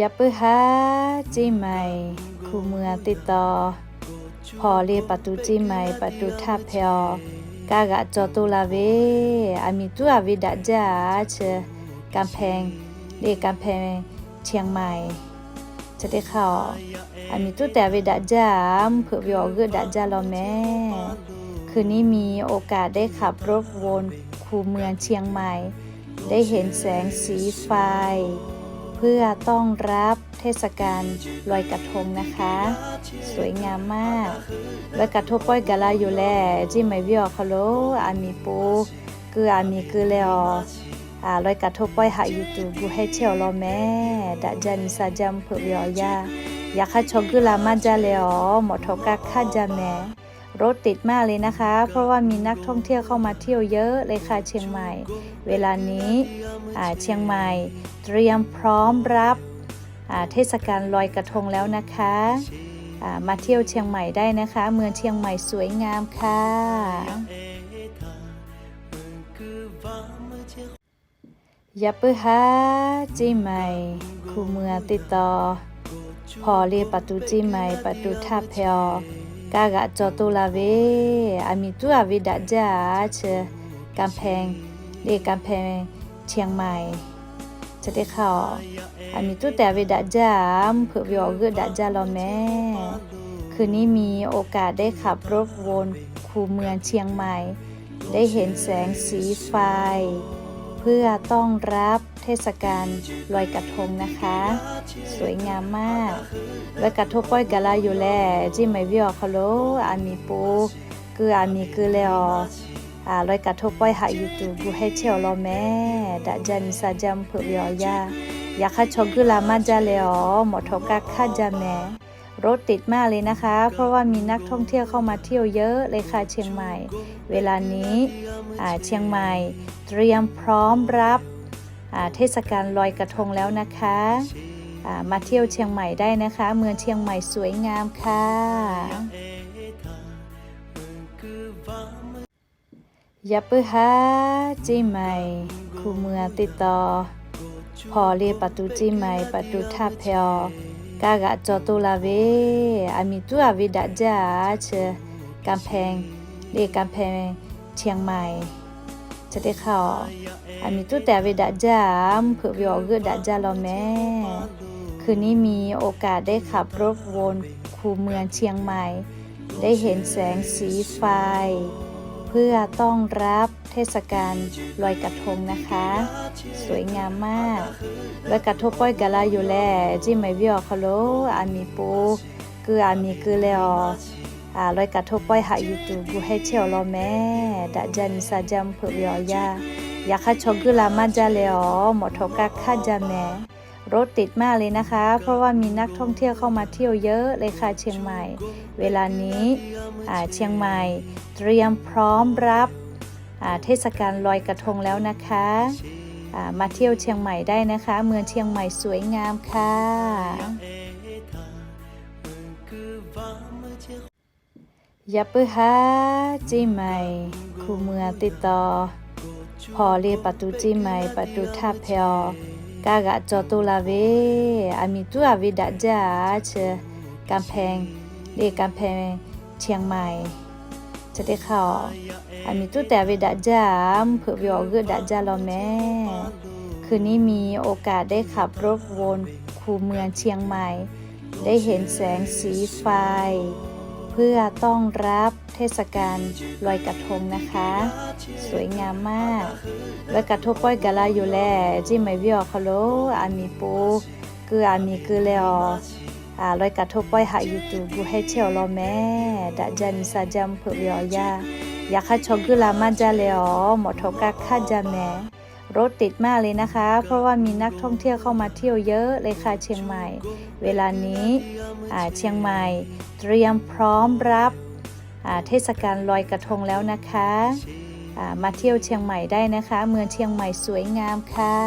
Yaꞈ puiˉ haˉ เชียงใหม่ hku muiˬ teˇ taw, hpawnˬ le ประตูเชียงใหม่ ประตูท่าแพ awˬ kaˇ g'aꞈ caw toˇ la ve, aˬ miˍ tuˉ a ve daꞈ jaˇ aˬ chi, กำแพง le กำแพง เชียงใหม่ chi teˇ hk'aˇ, aˬ miˍ tuˉ tehꞈ ve daꞈ jaˇ aˬ, mvuhˇ hpeuꞈ ve awˬ g'euˆ daꞈ jaˇ law mehˍ. คืนนี้มีโอกาสได้ขับรถวนคูเมืองเชียงใหม่ ได้เห็นแสงสีไฟ เพื่อต้อนรับเทศกาลลอยกระทงนะคะ สวยงามมาก Lawˬ kaꞈ hto pawehˇ gaˬ la yoˬ lehˬ, Chiang Mai venˇ awˬ hk'aw lo aˬ miˍ po keu aˬ miˍ keu leh awˬ, lawˬ kaꞈ hto pawehˇ haꞈ yuˬ tuˬ gu heh chehˇ awˬ lawn mehˍ. Daꞈ jaˇ nyi sa jaˇ mvuhˇ hpeuꞈ ve awˬ yanˇ, yaꞈ hk'aˇ chaw guˇ la maˇ jaˇ leh awˬ, mawꞈ htawꞈ kaˇ hk'aˇ jaˇ mehˍ. รถติดมากเลยนะคะ เพราะว่ามีนักท่องเที่ยวเข้ามาเที่ยวเยอะเลยค่ะ เชียงใหม่ เวลานี้ เชียงใหม่ เตรียมพร้อมรับเทศกาลลอยกระทงแล้วนะคะ มาเที่ยวเชียงใหม่ได้นะคะ เมืองเชียงใหม่สวยงามค่ะ Yaꞈ puiˉ haˉ เชียงใหม่ hku muiˬ teˇ taw, hpawnˬ le ประตูเชียงใหม่ ประตูท่าแพ awˬ kaˇ g'aꞈ caw toˇ la ve, aˬ miˍ tuˉ a ve daꞈ jaˇ aˬ chi, กำแพง le กำแพง เชียงใหม่ chi teˇ hk'aˇ, aˬ miˍ tuˉ tehꞈ ve daꞈ jaˇ aˬ, mvuhˇ hpeuꞈ ve awˬ g'euˆ daꞈ jaˇ law mehˍ. คืนนี้มีโอกาสได้ขับรถวนคูเมืองเชียงใหม่ ได้เห็นแสงสีไฟ เพื่อต้อนรับเทศกาลลอยกระทงนะคะ สวยงามมาก Lawˬ kaꞈ hto pawehˇ gaˬ la yoˬ lehˬ, Chiang Mai venˇ awˬ hk'aw lo aˬ miˍ po keu aˬ miˍ keu leh awˬ, lawˬ kaꞈ hto pawehˇ haꞈ yuˬ tuˬ gu heh chehˇ awˬ lawn mehˍ. Daꞈ jaˇ nyi sa jaˇ mvuhˇ hpeuꞈ ve awˬ yanˇ, yaꞈ hk'aˇ chaw guˇ la maˇ jaˇ leh awˬ, mawꞈ htawꞈ kaˇ hk'aˇ jaˇ mehˍ. รถติดมากเลยนะคะ เพราะว่ามีนักท่องเที่ยวเข้ามาเที่ยวเยอะเลยค่ะ เชียงใหม่ เวลานี้ เชียงใหม่ เตรียมพร้อมรับเทศกาลลอยกระทงแล้วนะคะ มาเที่ยวเชียงใหม่ได้นะคะ เมืองเชียงใหม่สวยงามค่ะ Yaꞈ puiˉ haˉ เชียงใหม่ hku muiˬ teˇ taw, hpawnˬ le ประตูเชียงใหม่ ประตูท่าแพ awˬ kaˇ g'aꞈ caw toˇ la ve, aˬ miˍ tuˉ a ve daꞈ jaˇ aˬ chi, กำแพง le กำแพง เชียงใหม่ chi teˇ hk'aˇ, aˬ miˍ tuˉ tehꞈ ve daꞈ jaˇ aˬ, mvuhˇ hpeuꞈ ve awˬ g'euˆ daꞈ jaˇ law mehˍ. คืนนี้มีโอกาสได้ขับรถวนคูเมืองเชียงใหม่ ได้เห็นแสงสีไฟ เพื่อต้อนรับเทศกาลลอยกระทงนะคะ สวยงามมาก Lawˬ kaꞈ hto pawehˇ gaˬ la yoˬ lehˬ, Chiang Mai venˇ awˬ hk'aw lo aˬ miˍ po keu aˬ miˍ keu leh awˬ, lawˬ kaꞈ hto pawehˇ haꞈ yuˬ tuˬ gu heh chehˇ awˬ lawn mehˍ. Daꞈ jaˇ nyi sa jaˇ mvuhˇ hpeuꞈ ve awˬ yanˇ, yaꞈ hk'aˇ chaw guˇ la maˇ jaˇ leh awˬ, mawꞈ htawꞈ kaˇ hk'aˇ jaˇ mehˍ. รถติดมากเลยนะคะ เพราะว่ามีนักท่องเที่ยวเข้ามาเที่ยวเยอะเลยค่ะ เชียงใหม่ เวลานี้ เชียงใหม่ เตรียมพร้อมรับเทศกาลลอยกระทงแล้วนะคะ มาเที่ยวเชียงใหม่ได้นะคะ เมืองเชียงใหม่สวยงามค่ะ Yaꞈ puiˉ haˉ เชียงใหม่ hku muiˬ teˇ taw, hpawnˬ le ประตูเชียงใหม่ ประตูท่าแพ awˬ kaˇ g'aꞈ caw toˇ la ve, aˬ miˍ tuˉ a ve daꞈ jaˇ aˬ chi, กำแพง le กำแพง เชียงใหม่ chi teˇ hk'aˇ, aˬ miˍ tuˉ tehꞈ ve daꞈ jaˇ aˬ, mvuhˇ hpeuꞈ ve awˬ g'euˆ daꞈ jaˇ law mehˍ. คืนนี้มีโอกาสได้ขับรถวนคูเมืองเชียงใหม่ ได้เห็นแสงสีไฟ เพื่อต้อนรับเทศกาลลอยกระทงนะคะ สวยงามมาก Lawˬ kaꞈ hto pawehˇ gaˬ la yoˬ lehˬ, Chiang Mai venˇ awˬ hk'aw lo aˬ miˍ po keu aˬ miˍ keu leh awˬ, lawˬ kaꞈ hto pawehˇ haꞈ yuˬ tuˬ gu heh chehˇ awˬ lawn mehˍ. Daꞈ jaˇ nyi sa jaˇ mvuhˇ hpeuꞈ ve awˬ yanˇ, yaꞈ hk'aˇ chaw guˇ la maˇ jaˇ leh awˬ, mawꞈ htawꞈ kaˇ hk'aˇ jaˇ mehˍ. รถติดมากเลยนะคะ เพราะว่ามีนักท่องเที่ยวเข้ามาเที่ยวเยอะเลยค่ะ เชียงใหม่ เวลานี้ เชียงใหม่ เตรียมพร้อมรับเทศกาลลอยกระทงแล้วนะคะ มาเที่ยวเชียงใหม่ได้นะคะ เมืองเชียงใหม่สวยงามค่ะ